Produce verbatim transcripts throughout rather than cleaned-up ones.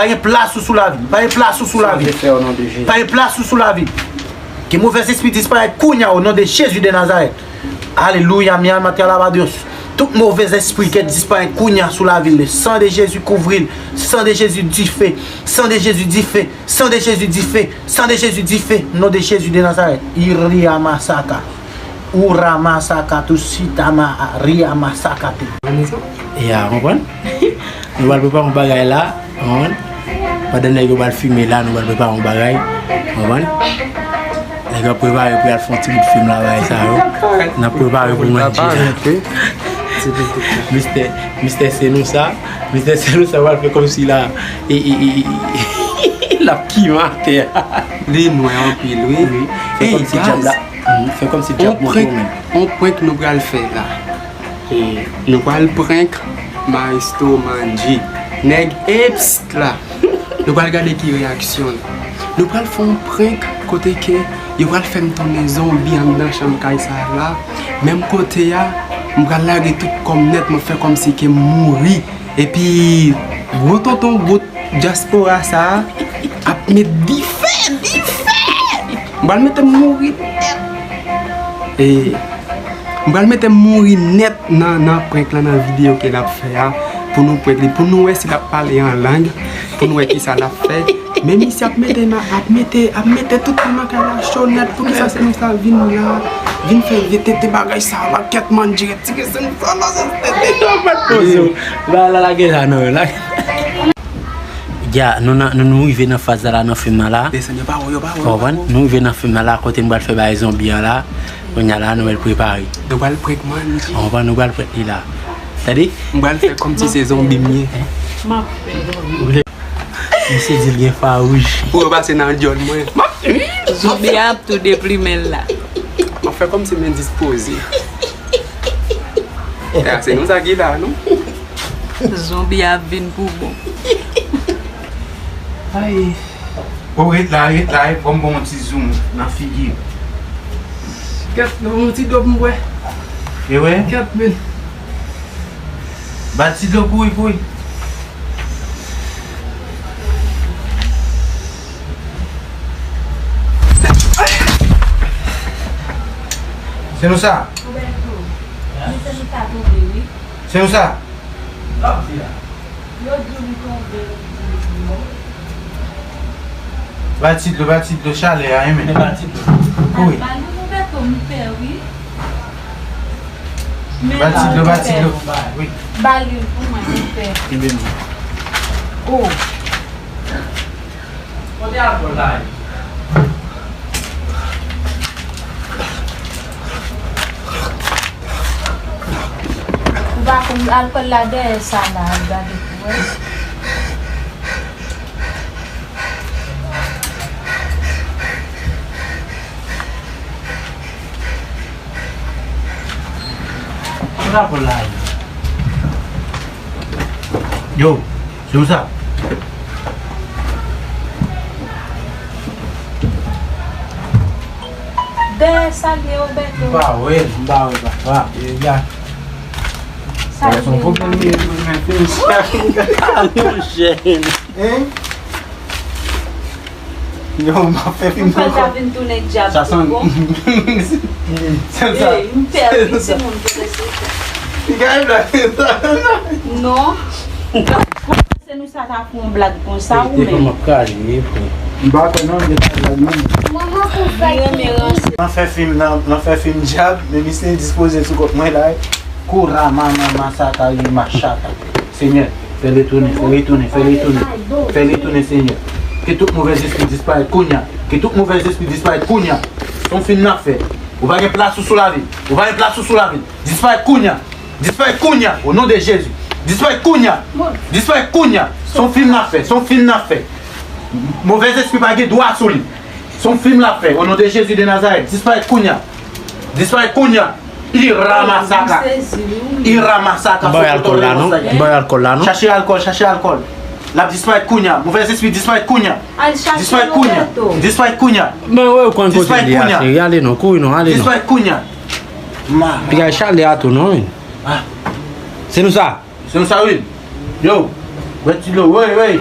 Gen plas ou sou lavi m. Pa gen plas ou sou lavi m. Pa gen plas ou sou lavi m. Ke movèzespri disparèt kounye a, o non de Jezi de Nazarèt. Alelouya, mi alma te alaba Dios. Tout movèzespri ke disparèt kounye a sou lavi l. Le san de Jezi kouvri l. San de Jezi dife. San de Jezi dife. San de Jezi dife. San de Jezi dife. Non de Jezi de Nazarèt. Iri amasaka. Ura masaka tusita ma ria masaka te. Ya, konprann? Nou pral prepare yon bagay la, konprann? Pandan nèg yo pral filme la, nou pral prepare yon bagay, konprann? Nèg yo ap prepare pou y al fè yon ti bout fim la, bagay sa yo. N ap prepare pou manje la. Mistè, mistè Senousa, mistè Senousa pral fè kòmsi la, e, e, e, e, l ap kimen atè a. Li nwè anpil, wi. Wi. Fè kòmsi djab la. Fè kòmsi djab monte w menm. On prank nou pral fè la. E, nou pral prank Maestro Mandji. Nèg Eps la. Nou pral gade ki reyaksyon l. Nou pral fè yon prank kote ke yo pral fè m tounen zonbi anndan chanm kay sa a la. Menm kote a, m pral lage tout kò m nèt, m ap fè kòmsi ke m mouri. Epi, gwo tonton gout dyaspora sa a ap met dife, dife! M pral mete m mouri nèt. E, m pral mete m mouri nèt nan, nan prank la, nan videyo ke l ap fè a, pou nou prank li, pou nou wè si l ap pale an lang, pou nou wè kisa l ap fè. Men misye ap mete, ap mete, ap mete tout moun nan kay la cho nèt. Poukisa Senousa vin la, vin fè vye tete bagay sa la, kèt Mandji, retire Senousa la, se tete. Yo pa t poze w. La, la, lage la, non, la. Ya, nou nan, nou, nou rive nan faz la, la, nan fim nan la. Desann, yo pa wè, yo pa wè, yo pa wè. Konprann? Nou rive nan fim nan la, kote m pral fè bagay zonbi an la. Kounye a la, nou wè l prepare. Nou pral prank Mandji. Konprann? Nou pral prank li la. Tande? M pral fè kòmsi se zonbi m ye. M ap fè. Misye di l gen fawouj. Pou yo pase nan dyòl mwen. M ap, zonbi a ap tou deplimen l la. M ap fè kòmsi m endispoze. E a se nou sa ki la, non? Zonbi a ap vin pou bon. Ay. O, ret la, ret la, e fò m ba w yon ti zoom nan figi. Kèt, non, yon ti dlo pou m bwè. E wè? Kèt, men. Ba l ti dlo, kouri, kouri. Senousa. Roberto, men Senousa tonbe, wi. Senousa. Yo di li tonbe, yo di li tonbe. Ba l ti dlo, ba l ti dlo, chalè a, enmen. Men ba l ti dlo. Kouri. Ba li, Roberto, m pè, wi. Ba l ti dlo, ba l ti dlo. Wi. Ba li pou mwen, m pè. Kenbe non. Oh. Kote alkòl la ye? Ou pa konn alkòl la dèyè sa la, al gade pou wè. Kote alkòl la ye? Yo, se ou sa? Dèyè sa l ye, Roberto. M pa wè l, m pa wè papa. E gade. Sa l ye. Yon pwoblèm li ye, men fini sa. Yon jèn. Hein? Yo, m ap fè fim nan ankò. Ou pral ta vin tounen djab tou bon? Sa sanble. Ey, m pè wi, timoun, kote se sa? Li ka yon blag sa. Non. Senousa ta fè yon blag konsa ou menm? M ap kache, wi, frè. M pa kwè non, li ta blag non. Manman pou fè. Li renmen ranse. Nan fè fim nan, nan fè fim djab, men misye endispoze sou kont mwen la. Koura mama masaka li machata. Senyè, fè l retounen, fè l retounen, fè l retounen. Fè l retounen, Senyè. Ke tout movèzespri disparèt kounye a. Ke tout movèzespri disparèt kounye a. Se yon fim n ap fè. Ou pa gen plas ou sou lavi m. Ou pa gen plas ou sou lavi m. Disparèt kounye a. Disparèt kounye a. O non de Jezi. Disparèt kounye a. Disparèt kounye a. Se yon fim n ap fè. Se yon fim n ap fè. Movèzespri pa gen dwa sou li. Se yon fim l ap fè. O non de Jezi de Nazarèt. Disparèt kounye a. Disparèt kounye a. Ira masaka. Ira masaka. M ba w alkòl la, non? M ba w alkòl la, non? Chache alkòl, chache alkòl. L ap disparèt kounye a. Movèzespri disparèt kounye a. Disparèt kounye a. Disparèt kounye a. Mwen wè ou konn kote li a, cheri. Ale non, kouri non, ale non. Disparèt kounye a. Piga chalè a tou non, wi. Ah. Se nou sa. Se nou sa, wi. Yo. Wè ti dlo, wey, wey.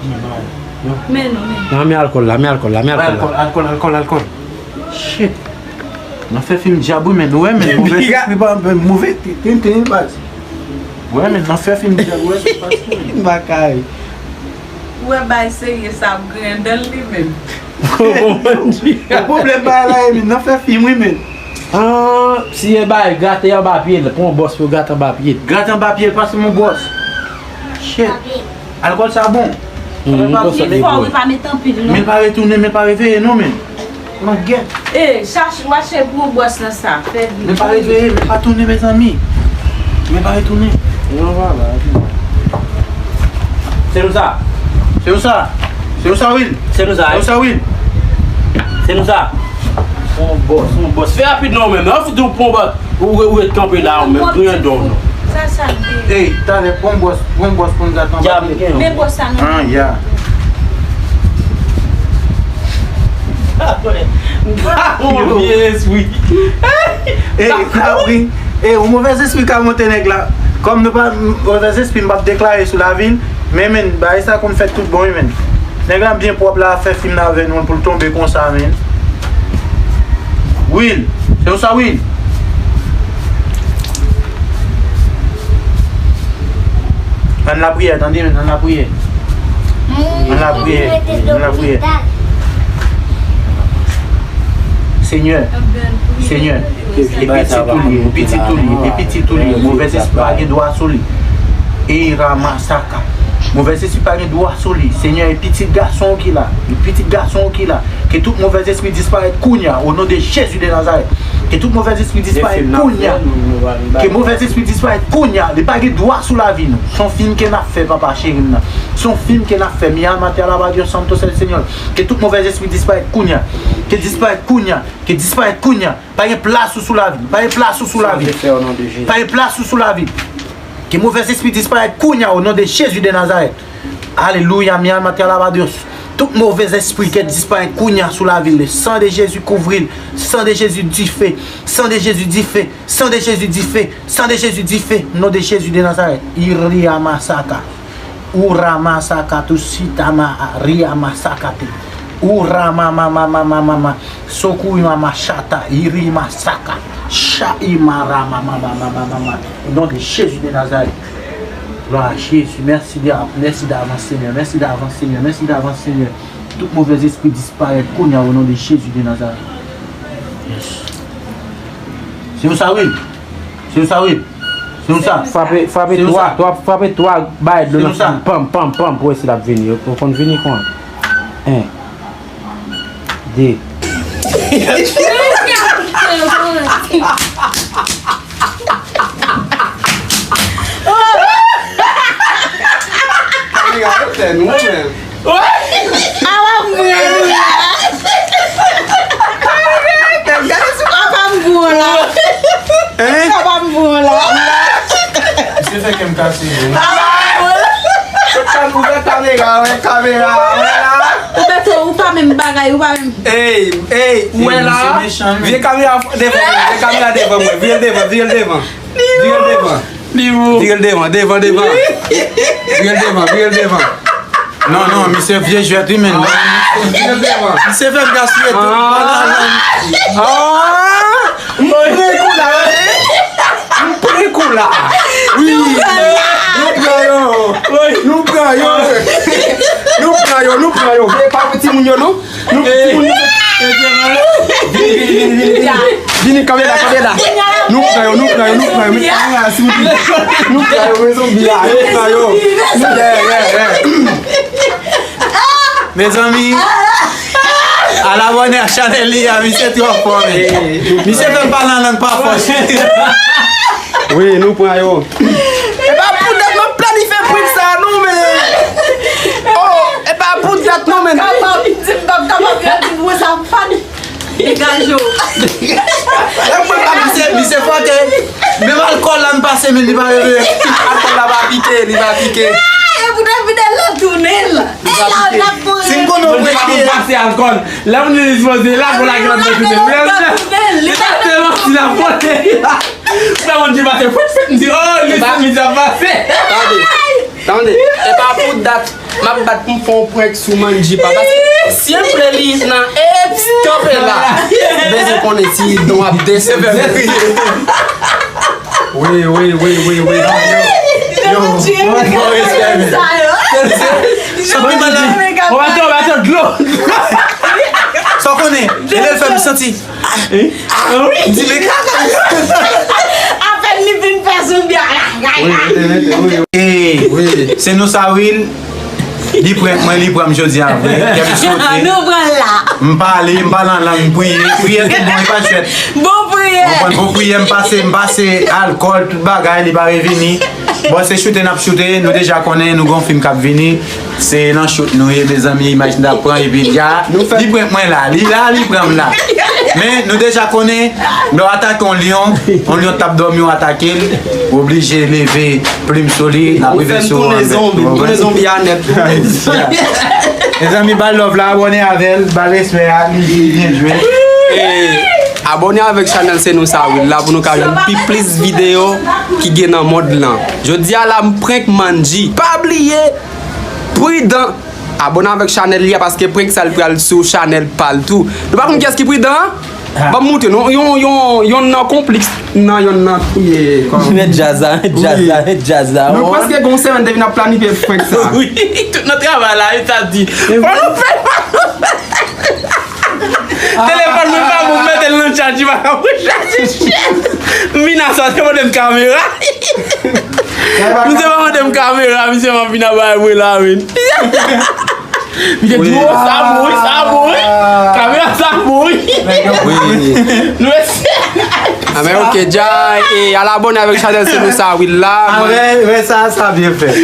Men non, men. Nan, men alkòl la, men alkòl la, men alkòl la. Alkòl, alkòl, alkòl, alkòl. Shit. Nan fè fim dyab wi, men. Ou wè, men, move espri pa, move tenten, baz. Ou wè, men, nan fè fim dyab, ou wè, se pa. M pa ka ri. Ou wè, bay serye sa ap griyen dan l li menm. Ou konprann? Yon pwoblèm bagay la, men, nan fè fim wi, men. Ah, si e bay, grate anba pye l, pran yon bòs pou grate anba pye l. Grate anba pye l, pase m yon bòs. Shit. Alkòl sa bon. Li fò wi, pa met anpil non. Men pa retounen, men pa reveye non, men. Langèt. E, chache, wache pou bòs lan sa, fè vit. Men pa reveye, men pa tounen, mezanmi. Men pa retounen. Non, vwala. Se nou sa. Se nou sa. Se nou sa, Will. Se nou sa. Se nou sa, Will. Se nou sa. Pran bòs, pran bòs. Fè rapid non, menm. An fout ou pran bòs. Ou, ou ret kanpe la, ou menm, griyen dan w non. Sa, sa l ye. Ey, talè, pran bòs, pran bòs pou n gade anba pye. Men bòs sa non. Ah, ya. Ou vye espri. Ey, sa pri. Ey, yon movèz espri ka monte nèg la. Kòm nou pa, movèz espri, m p ap deklare sou lavi l. Men, men, bagay sa konn fèt tout bon, wi, men. Nèg la byen pwòp la, ap fè fim nan avè nou, pou l tonbe konsa, men. Will, se ou sa, Will? Ann lapriyè, tande, men, ann lapriyè. Ann lapriyè, ann lapriyè. Senyè, Senyè, e pitit ou li ye, e pitit ou li ye, e pitit ou li ye. Movèz espri pa gen dwa sou li. E ramasaka. Movèz espri pa gen dwa sou li. Senyè, e pitit gason w ki la. E pitit gason w ki la. Ke tout movèz espri disparèt kounye a, o non de Jezi de Nazarèt. Ke tout movèz espri disparèt kounye a. Ke movèz espri disparèt kounye a. Li pa gen dwa sou lavi nou. Se yon fim ke n ap fè, papa cheri m nan. Se yon fim ke n ap fè. Mi alma te alaba Dios santo, Senyè. Ke tout movèz espri disparèt kounye a. Ke disparèt kounye a. Ke disparèt kounye a. Pa gen plas ou sou lavi. Pa gen plas ou sou lavi. Pa gen plas ou sou lavi. Ke movèz espri disparèt kounye a, o non de Jezi de Nazarèt. Alelouya, mi alma te alaba Dios. Tout movèz espri ke disparèt kounye a sou lavi l. Le sang de Jésus kouvri l. Sang de Jésus dife. Sang de Jésus dife. Sang de Jésus dife. Sang de Jésus dife. Non de Jezi de Nazarèt. Iri amasaka. Ura masaka tusita ma ria masakate. Ura mama mama mama mama. Soku ima mashata iri masaka. Sha ima rama mama mama mama. Au nom de Jésus de Nazareth. Gloire à Jésus. Merci de, merci d'avance, Seigneur. Merci d'avance, Seigneur. Merci d'avance, Seigneur. Tout movèz espri disparèt kounye a, au nom de Jésus de Nazareth. Yes. Se ou sa, wi. Se ou sa, wi. Se nou sa. Frape, frape twa, twa, frape twa, bay dlo nan figi, panm, panm, panm, pou wè si l ap vini. Ou konn vini kon. En. De. Nèg yo tè nou menm. Awa mwen wi. Papa m bon la. Hein? Papa m bon la. Misye fè kè m kase wi. Sot tan ouvè kamera, wè kamera, wè la. Ou bèto, ou pa menm bagay, ou pa menm. Ey, ey, ou wè la. Vye kamera devan mwen, vye kamera devan mwen, vire l devan, vire l devan. Vire l devan. Li bon. Vire l devan, devan, devan. Vire l devan, vire l devan. Non, non, misye vye jwèt wi, men. Vire l devan. Misye fè m gaspiye tout. Ah! M pran kou la. M pran kou la. Wi. Nou pran yo. Nou pran yo. Nou pran yo, nou pran yo. E pa pou timoun yo, non. Nou, timoun, vini, vini, vini, vini, vini. Vini, kanpe la, kanpe la. Nou pran yo, nou pran yo, nou pran yo. Met kamera sou li. Nou pran yo, men zonbi a, nou pran yo. Yeah, yeah, yeah. Mezanmi, al abòne a chanèl li a, misye twò fò, men. Misye fè m pale an lang pa fòs. Wi, nou pran yo. E pa pou dat m ap planifye prank sa non, men. Oh, e pa pou dat non, men. Kapab, di m p ap kapab, yo di m wè sa fani. Degaje w. Misye, misye fòte. Menm alkòl la m pase, men li pa reveye. Alkòl la pa pike, li pa pike. E pou te vide l tounen l. E la w t ap mouri. Si m konnen w prete. Pase alkòl. Lè moun li dispoze la, pou lage lòt bò tounen. Li pa te manti la, pote. Sa moun ki pase, fwit, fwit, m di, oh, li se misye ap pase. Tande, tande. E pa pou dat. M ap bat pou m fè yon prank sou Mandji pa. Paske si m vle li nan eps kanpe la. M bezwen konnen si don ap desann. Wi, wi, wi, wi, wi. Yo, yo, yo, respè, men. Sa w konnen, e lè l fè m santi. Di men kaka. Apèn li fin fè zonbi a. Wi, wi, wi, wi. Ey, se nou sa wi. Li prank mwen, li prank m jodi a vre. Kè m sote. Nou pran l la. M pale, m pale an lang, m priye. Priyè tout bon, e pa chwèt. Bon priyè. Konprann, bon priyè, m pase, m pase alkòl, tout bagay, li pa revini. Bon, se choute n ap choute, nou deja konnen, nou gon fim k ap vini. Se nan choute nou ye, mezanmi, imaj n t ap pran, epi li a, li prank mwen la, li la, li prank m la. Men, nou deja konnen, lè w atake yon lyon, yon lyon t ap dòmi, w atake l, ou oblije leve plim sou li, n ap rive sou ou an nèt. Ou fè m tounen zonbi, m tounen zonbi a nèt. Mezanmi, ba l love la, abòne avè l, ba l respè a, li, li byen jwe. E, abòne avèk chanèl Se Nou Sa Wi la pou nou ka jwenn pi plis videyo ki gen nan mond lan. Jodi a la, m prank Mandji. Pa bliye, pridan, abòne avèk chanèl li a paske prank sa l pral sou chanèl pa l tou. Nou pa konn kiyès ki pridan an? Ban m montre nou. Yon, yon, yon nan konplis nan yon nan touye. Met djaz la, met djaz la, met djaz la. Nou prèske gon semèn depi n ap planifye prank sa. Wi, tout nan travay la, yo ta di, fò nou fè, fò nou fè. Telefòn mwen pa bon, mete l nan chaj, li pa ka rechaje, chèf. M vin a sa, te mande m kamera. Misye pa mande m kamera, misye pa vin a bay mwen la, men. Misye di, oh, sa bon wi, sa bon wi. Kamera sa bon wi. Wi. Nou ese. Ah, men ok, dja, e, al abòne avèk chanèl Se Nou Sa Wi la. Ah, men, men sa, sa byen fèt.